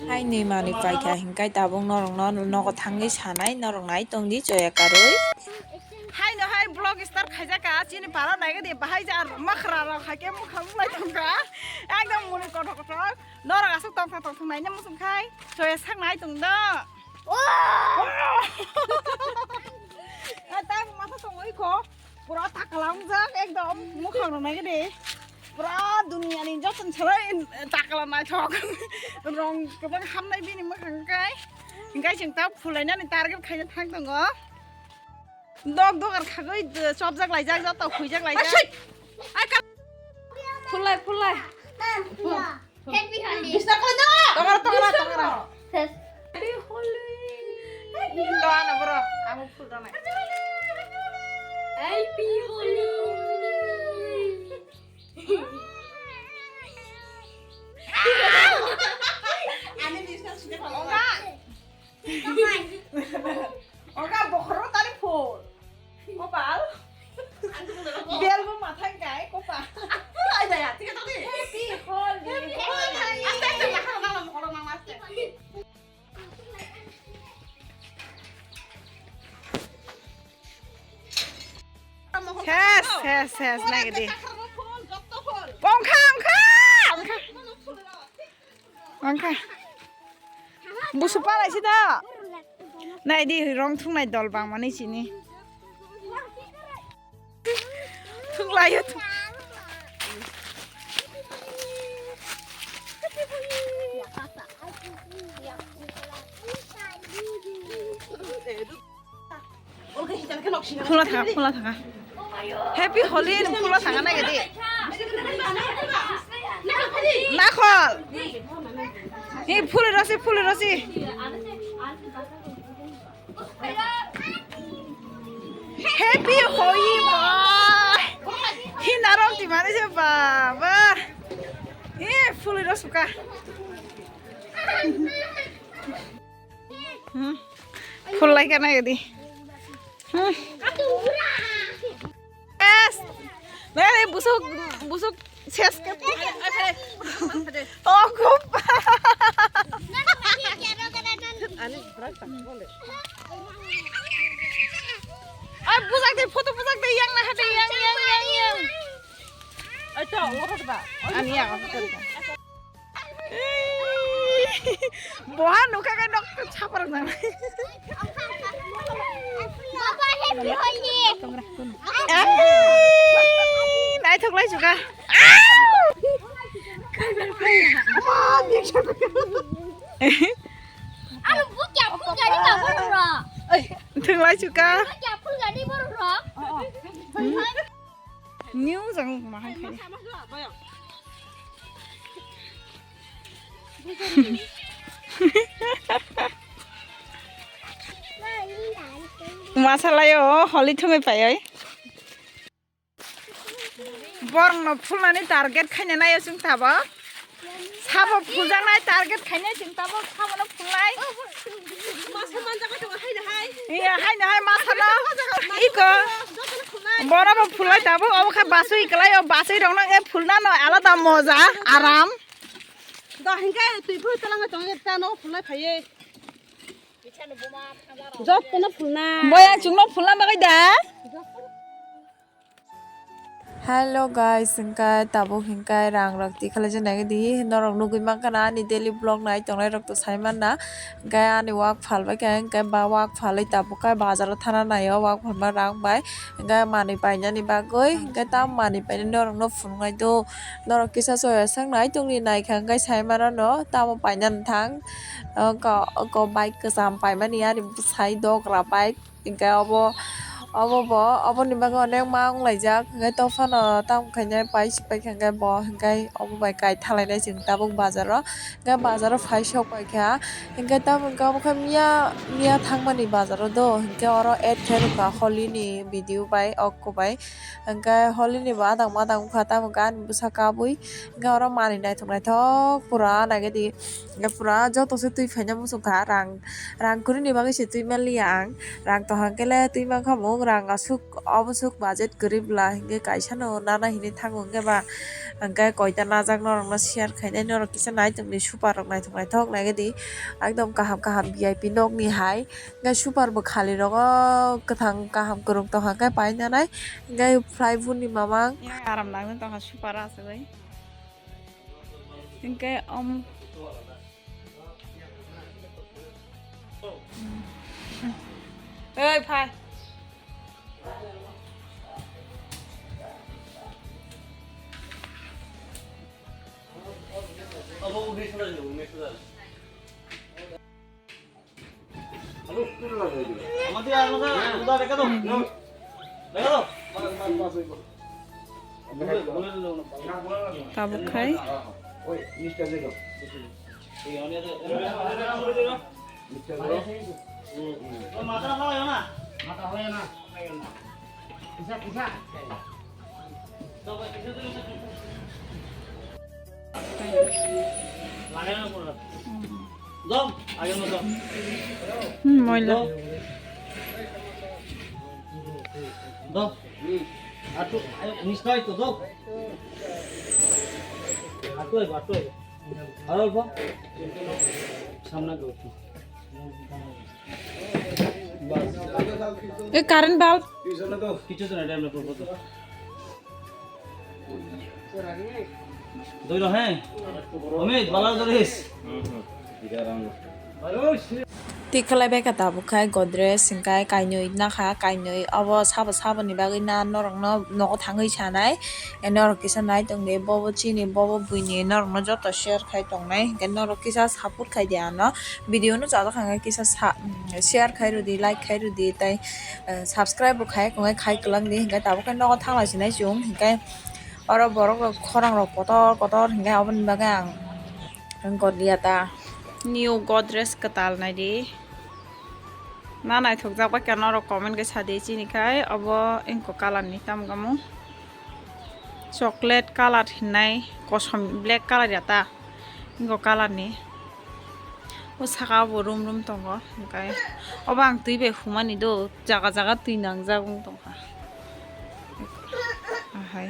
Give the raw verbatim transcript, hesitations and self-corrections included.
Haini manwi paikha hinkai tabuk norokno nogo thangwi sanai norok nai tongdi choya karwi. Haino hai vlog start khaijaka chini para naigadi bahai ja makhra rok haike mukha mulai tongkha ekdom muni kothok kothok norok aswk tongthok tongthok naina muchung khai choya sak nai tongdo. Tabuk masa tongwi kho. Pura takla wngjak ekdom mukhang rok naigadi. Pura duniani joto salai takla naithok. Rong kwbang hamnai bini mukhang kai. Hinkai chwng ta phulainani target khaina thang tongo. Dok dok ar khagwi chopjak laijak joto khuijak laijak. Phulai phulai. Happy Holi. Bisna koi no. Tongara tongara tongara. Happy Holi. Doa na bro, amo phul rana. Happy Holi. Ani bisna sini. Oga. Oga bokhoro tani phul. Kopal. Belbo mathang kai kopal. Ai daya, tiga tadi. Happy Holi. Happy Holi. Aste aste, ya, kalau nang, kalau nang, aste. Ses, ses, ses, naigadi. Ongkha, ongkha, ongkha. Ongkha. Busu palai si da. Nai di rong thungnai dol bang mani sini. Thunglai yo. Phula thanga, phula thanga. Happy Holi ni phula thanga na gede. Nakhol. Ni phuli rosi, phuli rosi. Happy Holi ba. Hi narok di mani se ba ba. Ni phuli rosuka. Hmm. Phul lai kana gadi. Hmm. Yes. Nai busuk busuk ses ke. Oh, kupa. Ani brak tak boleh. Ay, bujak de, photo bujak de, yang na hade, yang, yang, yang, yang. Ay, to, ngorot ba. Ani yang, aku kerja. Boha nukha kai nok chapar nang. Baba, happy Holi. Ai, naithok lai suka. Aro bukya phul gari ba borok rok. Thok lai suka. Bukya phul gari borok rok. New jang mahai khai. Masalayo holi thumui paioi. Borokno phulnani target khaina naio chwng tabok. Sabo phuljaknai target khaina chwng tabok sabono phulnai. Masa manjak tongo haino hai. Iya, haino hai masano. Iko. Jotono phulnai. Borokbo phulnai tabok, obo khe basui kwlai, o basui rokno khe phulnano alada moja, aram. Do hinkhe twi phuru twlangwi tongo, tano phulnai phaiwi. Jotono phulnai. Boya chwngno phulna bagwi da. Hello guys, hingkai tabuk hingkai rang rok tikhalai jana di norok nugui mankha na ani daily vlog nai tongnai rok to sai manna. Hingkai ani wak phalbai kha, hingkai ba wak phalwi tabuk kha bazar o thana naio wak phalma rang bai. Hingkai manwi painani bagwi, hingkai tam manwi painani norok no phunuknai do. Norok kisa soya swk nai tongni naikha hingkai sai mano no tamo painani thang. Oko, oko bike kwcham paimani ani bwsai dogra bike. Hingke obo, obo bo, oboni bagwi onek ma wng laijak. Hingke tokphano tamo khainai pai si paikha hingke bo hingke obo bai kaitha lainai chwng tabuk bazaro. Hingke bazaro phai sok paikha. Hingke tamo hingke obo khe miya, miya thangmani bazaro do. Hingke oro add khe rwkha holini video bai, okko bai. Hingke holini bo adang madang wngkha, tamo hingke ani bwsa kabui. Hingke oro manwi naithok naithok pura nagedi. Hingke pura joto se twi phaina muchungkha rang. Rang kwrwini bagwi se twi manliya ang. Rang tong hang khe le twi mankha mung. Rang aswk, obo swk budget kwrwi bwla, hinkhe kaisa no nana hinwi thango, hinkhe ba, hinkhe koita najak norokno share khainai, norok kisa naitongdi, super rok naithok naithok naikhe di, ekdom kaham kaham V I P nokni hai, hinkhe super bo khali rogo kwthang kaham kwrwng tongkha, hinkhe painanai, hinkhe plywood ni mamang. Aram nangwi tongkha super aswk bai. Hinkhe om. Oi, phai. Tabuk khai. Hmm, moila. E current bulb. Doi lo, he? Amit, bala doris. Tik khlai bai kha tabuk khai Godrej hwnkhe kainwi nakha, kainwi obo sabo saboni bagwi na norokno nogo thangwi sanai. Norok kisa naitongdi, bobo chini, bobo buini, norokno joto share khai tongnai, hinkhe norok kisa support khai di ano. Video no chajak hwnkhe kisa sa-, share khai rwdi, like khai rwdi, tei, eh, subscribe bo khai, khai kwlangdi, hinkhe tabuk khe nogo thangla sinai chwng, hinkhe oro borok rok khorang rok kotor kotor, hinkhe aboni bagwi ang gotliya ta. New Godrej kwtal naidi. Na naithokjak bai khe norok comment khe sadi, chini khai obo engko colour ni tam gamo chocolate colour hinai kosom black colour ya ta engko colour ni o saka o bo rum rum tongo hinkhe obo ang twi bai humani do jaga jaga twi nangjak wng tongkha ahai.